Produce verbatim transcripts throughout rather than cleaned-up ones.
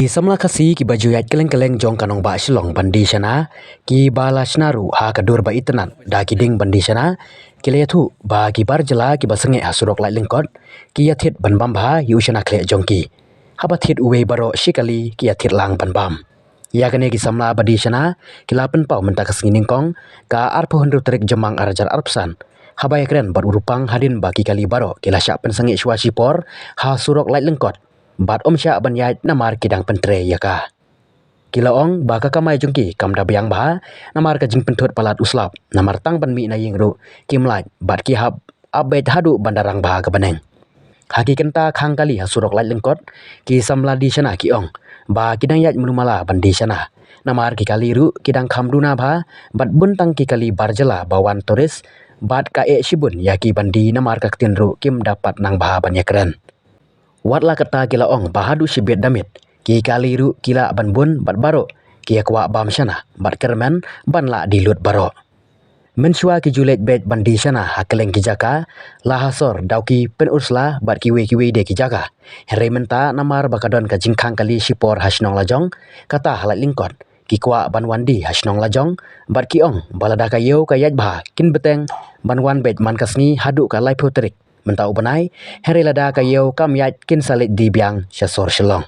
Ki samla Khasi kiba ju ïaid kylleng kylleng jong ka nongbah Shillong ban die shana, kiba la shna ruh ha ka dur ba itynnad da ki dieng ban die shana, ki la ïathuh ba ki bar jylla kiba sangeh ha surok Laitlyngkot ki ïathied ban bam bha ïa u shana khleh jong ki. Haba thied uwei baroh shi kali ki ïathied lang ban bam. Ïa kane ki samla ba die shana ki la pynpaw mynta ka sngi nyngkong, ka arphew hynriew tarik Jymmang ar hajar arphew san, haba ïakren bad u Rupang hadien ba ki kali baroh ki la shah pynsangeh shuwa shipor ha surok Laitlyngkot bad ym shah ban ïaid namar ki dang pyntrei ïa ka. Ki la ong ba ka kamai jong ki kam da biang bha namar ka jingpynthut palat u slap, namar tang ban mih na ïing ruh kim lait bad ki hap ap beit haduh ban da rang bha ka bneng. Ha ki kynta khang kali ha surok Laitlyngkot, ki samla die shana ki ong ba ki dang ïaid mluh mala ban die shana, namar ki kali ruh ki dang kham duna bha bad bun tang ki kali bar jylla ba wan tourist, bad ka eh shibun ïa ki ban die namar ka ktien ruh kim da pat nang bha ban ïakren. Wat la katta ki la ong ba haduh shibit da miet ki kali ruh ki lah ban bun bad baroh ki ïa kwah bam shana bad kyrmen ban lah die lut baroh. Mynshuwa ki ju leit beit ban die shana ha kylleng ki jaka, la ha sor Dawki, Pynursla bad kiwei kiwei de ki jaka. Hynrei mynta namar ba ka don ka jingkhang kali shipor ha shnong lajong, kata ha Laitlyngkot, ki kwah ban wan die ha shnong lajong bad ki ong ba lada ka ïew ka ïaid bha kin bteng ban wan beit man ka sngi haduh ka laiphew tarik mynta u bnai, hynrei lada ka ïew kam ïaid kin sa leit die biang sha sor Shillong.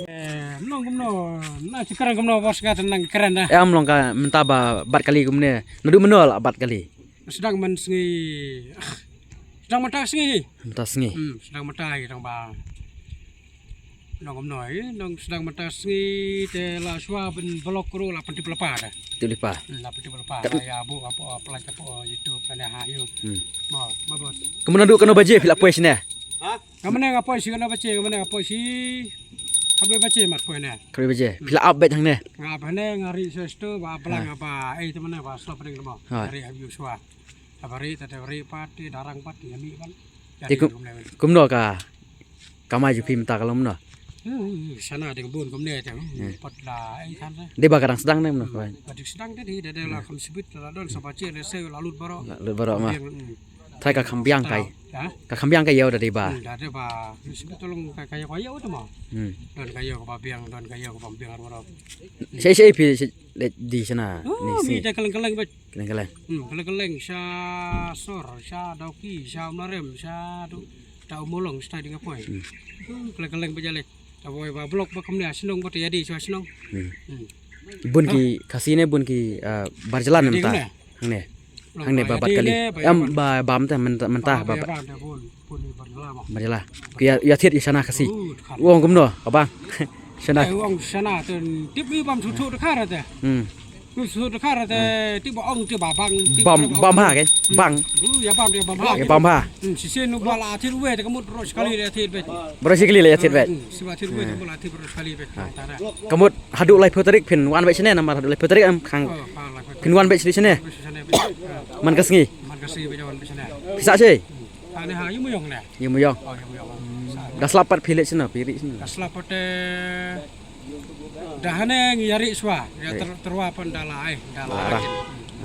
Eh, mlong kumno, na ki kren kumno, bos ka tang nang kren da. Em long ka mynta ba bat kali kumne. Naduh mynno la bat kali? Sdang man sngi. Ah, sdang mynta sngi. Mynta sngi. Hmm, sdang mynta, sdang ba. Nong kumno, eh, nong sdang mynta sngi te la shuwa ban block ruh la pyntip lypa da. Pyntip lypa. Hmm, la pyntip lypa. Kat- La ïa buh hapoh, ah, pynlait hapoh, ah, YouTube kane ha ïew. Hmm. Mo, mo bos. Kumno naduh kano baje phi la poi shane? Ha? Nga mynne nga poi shi kano baje, nga mynne nga poi shi khatwei baje mat poi ne. Khatwei baje. Hmm. Phi la ap beit hangne? Nga ap hangne, nga rieh sha sto ba blang. Ha. Ba, eh, te mynne ba slap ring mo. Ha. Nga rieh ha view shuwa. Haba rieh, te rieh pat, te darang pat, te mih ban. Te kum-, kumno ka kamai jong phi mynta ka long kumno? Hmm, shana dang bun kumne te, hmm, pat la, eh, than te. Dei ba ka dang sdang ne kumno? Hmm, ka dang sdang te, dei, dei, dei la kham shibit, la don sa baje, la se, la lut baroh. La lut baroh ma. Biang, hmm. Trai ka kham biang ka ïew. Ha? Ka kham biang ka ïew da dei ba. Hmm, da dei ba. Shibit tolong ka, ka ïew, ka ïew tu ma. Hmm. Don ka ïew kaba biang, don ka ïew kaba biang baroh. Shei, shei phi, shei leit die shana. Oh, ni mi sngi. Te kylleng kylleng ba. Kylleng kylleng. Hmm, kylleng kylleng sha sor, sha Dawki, sha Umlarem, sha tu, ta Umulong, sha ding apoi. Hmm. Hmm, kylleng kylleng ba jale. Ta boi ba block ba kumne shnong ba te ïa die sha shnong. Hmm. Hmm. Bun ki Khasi ne bun ki, ah, bar jylla ne mynta. Hangne. Hangne ba bat kali. Em ba bam te mynta, mynta ba. Ba bam te bun. Ba jylla. Ki ïa, ïa thied ïa shana Khasi. U ong kumno, ka bang. Shana. Eh, u ong shana te tip mi bam shu shu dkhar te. Hmm. Shu shu dkhar te tip ba ong tip ba bang. Bam, bam ha ke? Bang. U ïa bam te bam ha. Ïa bam ha. Hmm, shisien u ba la thied uwei te ka mut baroh shi kali la thied beit. Baroh shi kali la thied beit. Hmm, shi ba thied uwei te ka mut la thied baroh shi kali beit. Ka mut haduh laiphew tarik phin wan beit shane namar haduh laiphew tarik em khang. Oh, ha, laiphew tarik. Phin wan beit shane. Beit shane beit. Man ka sngi. Man ka sngi beit wan beit shane. Phi sah shi? Hmm. Hangne ha Ïewmawïong ne. Ïewmawïong. Oh, Ïewmawïong. Da slap pat phi leit shano, phi rieh shano? Da slap pat, eh, da hangne ngi ïa rieh shuwa, ïa ter-, tyrwa pat da la ai, da la ai.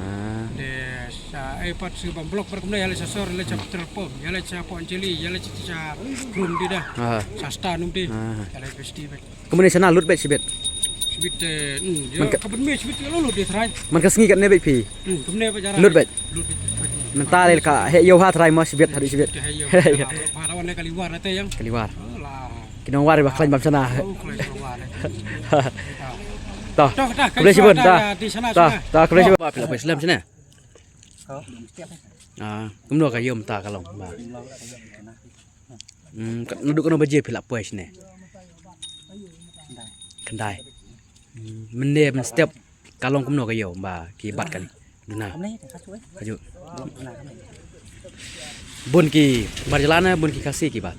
Ah. Te sha ai pat shu bam block bad kumne ïa leit sha sor, ïa leit sha petrol pump, ïa leit sha Port Anjali, ïa leit sha, sha room di da. Ah. Sha stan um di. Ah. Ïa leit besti bad. Kumne shana lut beit shibit. Shibit, eh, hmm, man ka, ka ban me shibit ka lut lut di trai. Man ka sngi katne beit phi? Hmm, kumne beit jara. Lut beit. Lut beit. Mynta le ka heh ïew ha trai mo shibit haduh shibit. Heh ïew. Para wan le kali war te yang. Kali war. Oh, la. Ki nong war ba khlaiñ bam shana. Oh, khlaiñ bam war. To. To, to, khublei shibun, to. Di shana, to, shana. To, khublei shibun. Ba phi la poi slem shane. Ah, kumno ka ïew mynta ka long ba. Hmm, ka, naduh kano baje phi la poi shane? Khyndai. Hmm, mynne mynstep ka long kumno ka ïew ba ki bat kali? Duna. Kajuh. Bun ki bar jylla ne bun ki Khasi kiba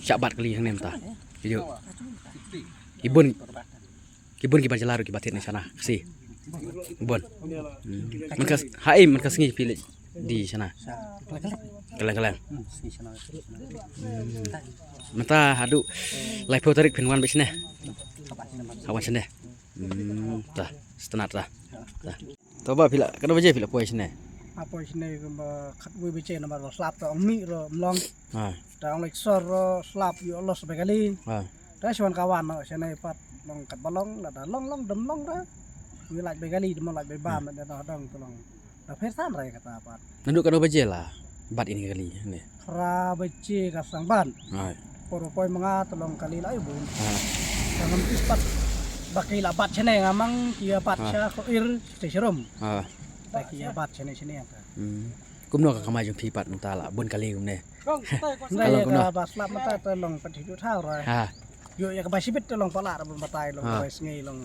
shah bat kali hangne mynta? Kajuh. Ki bun Ki bun ki bar jylla ruh kiba thied ne shana Khasi. Bun. Hmm. Man ka, haei man ka sngi phi leit die shana? Kylleng kylleng. Hmm. Mynta haduh laiphew tarik phin wan beit shane? Ha wan shane. Hmm, ta, sngewtynnat ta. Ta. To ba phi la, katno baje phi la poi shane? Hapoh shane kumba khatwei baje namar ba slap ta ong mih ruh ym long. Ha. Ta ong leit sor ruh slap ïoh loss ba kali. Ha. Ta shuwa ka wan noh shane pat long katba long, lada long long, dam long da. Ngi lait ba kali, dam lait ba bam, da noh dang tu long. Da pher san rai kata pat. Naduh katno baje la bat ïa kane ka kali ne? Phra baje ka sdang bat. Hai. Por poi ma nga tu long kali la ai bun. Ha. Ngam tip pat ba ki la bat shane, nga mang ki ïa bat sha Khoir, te sharum. Ha. Ta ki ïa bat shane shane ta. Hmm. Kumno ka kamai jong phi pat mynta la bun kali kumne? Nda ïa ka ba slap mynta te long pat hi tu thaw ruh. Ha. Ïoh ïa ka ba shibit te long pat lah ruh bun batai long, ha, ba sngi long.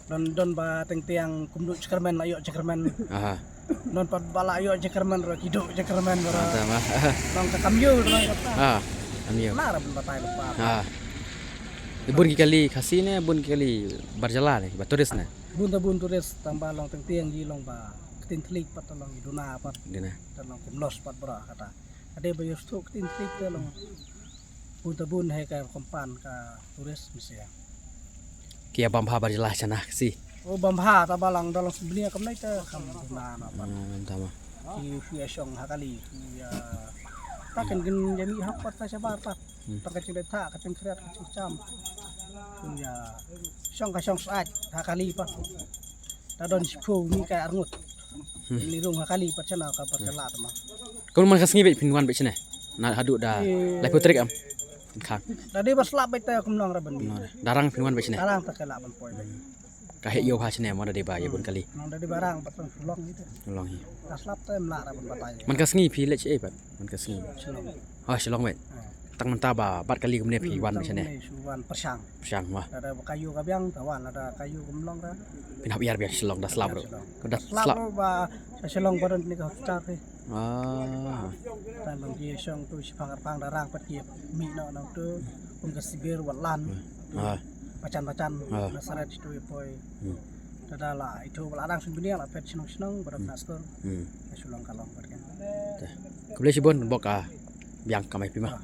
Don don ba teng tiang kumduh jingkyrmen la ïoh jingkyrmen. Aha. Don pat ba la ïoh jingkyrmen ruh ki duh jingkyrmen ruh. Mantap, ah. Long ka kam ïoh ruh ka. Ah, kam ïoh. Lah ruh bun batai long pat. Ah. Bun ki kali Khasi ne, bun ki kali barjala ne, ba turis ne? Bun ta bun turis, tang ba long teng tiang ki long ba ktien thlik pat long ki duna pat. Duna. Ta long kum loss pat bra kata. Ade ba ïoh stuk ktien thlik te long. Bun ta bun he ka kompan ka turis mesti. Ki ïa bam bha barjala shana Khasi. O bam bha ta ba lang da long sbnia kam nai te kam duna na pat. Hmm, mantap. Ki shu ïa shong ha kali, ki ïa ta ken ken jami hak pat ta shabar pat. Hmm. Ta ka jingdei ta, ka jingkhriat, ka jingcham. Ki ïa shong ka shong sait ha kali pat. Ta don shiphew mi ka arngut. Hmm. Ni rung ha kali pat shana ka pat shala ta ma. Kum man ka sngi bad phin wan bad shane. Na haduh da. Eh. Lai putrik am. Khang. Da dei ba slap bad ta kum nong ra ban. Nong ra. Darang phin wan bad shane. Darang ta ka la ban poi bad. Ka heh ïoh ha shane mo da dei ba ïa bun kali. Nong da dei ba rang pat long ite. Long hi. Da slap ta em la ra ban batai. Man ka sngi phi leit shaei pat? Man ka sngi. Shillong. Ha, Shillong bad. Ha. Tang mynta ba bat kali kumne phi wan bad shane. Shu wan pyrshang. Pyrshang wah. Lada ka ïoh ka biang, ka wan, lada ka ïoh ka mlong ka. Phin hap ïar biang Shillong da slap ruh. Shillong. Da slap. Slap ruh ba sha Shillong ba don kane ka hospital hi. Ah. Ta long ki shong tu shipang arpang da rang pat ki mih noh nong tu. Kum ka sibir wat lan. Ah. Bachan bachan. Ah. Nasaret tu ïa poi. Hmm. Tada la itu ba la dang sum bniang la pet shnong shnong ba dang na skor. Hmm. Ka Shillong ka long pat kan. Te. Khublei shibun bok ka biang kamai phi ma. Ah.